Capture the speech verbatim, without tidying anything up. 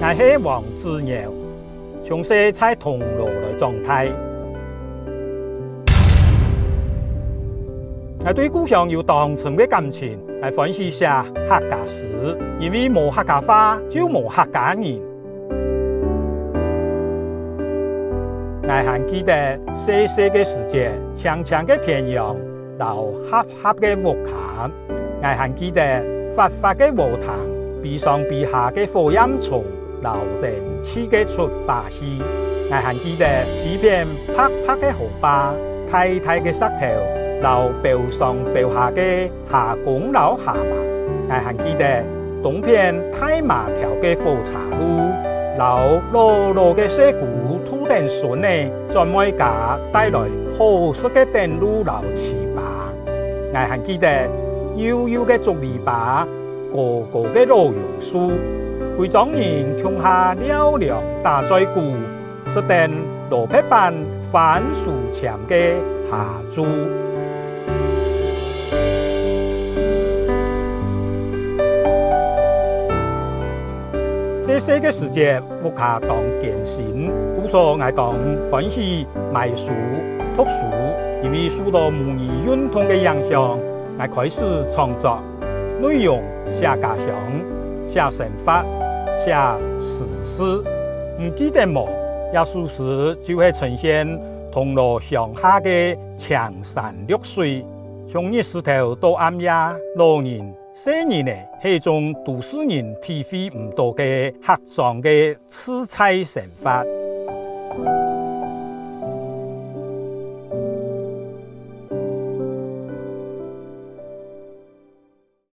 𠊎係黃子堯，從細在銅鑼來長大。𠊎對故鄉有當深个感情，𠊎歡喜寫客家詩，因為無客家話就無客家人。 𠊎還記得細細个時節，青青个田洋摎狹狹个屋下。𠊎還記得闊闊个禾埕，飛上飛下个火焰蟲摎人氣个捽把戲。𠊎還記得西片白白个河壩，大大个石頭摎飆上飆下个 蝦公摎蝦蟆。𠊎還記得東片大麻條个火車路，摎老老个細姑渡等孫仔轉妹家帶來好食个等路摎粢粑。𠊎還記得幼幼个竹籬笆，高高个老榕樹，歸莊人共下尞涼打嘴鼓， 食等蘿蔔粄番薯簽个下晝。細細个時節，屋下當艱辛，故所𠊎當歡喜買書、讀書，因為受到母語運動个影響，𠊎開始創作。 內容寫家鄉、寫生活、寫時事。你記得無？這首詩就係呈現銅鑼鄉下个青山綠水，從日時頭到暗夜，老人、細人仔係種都市人體會毋到个客庄个自在生活。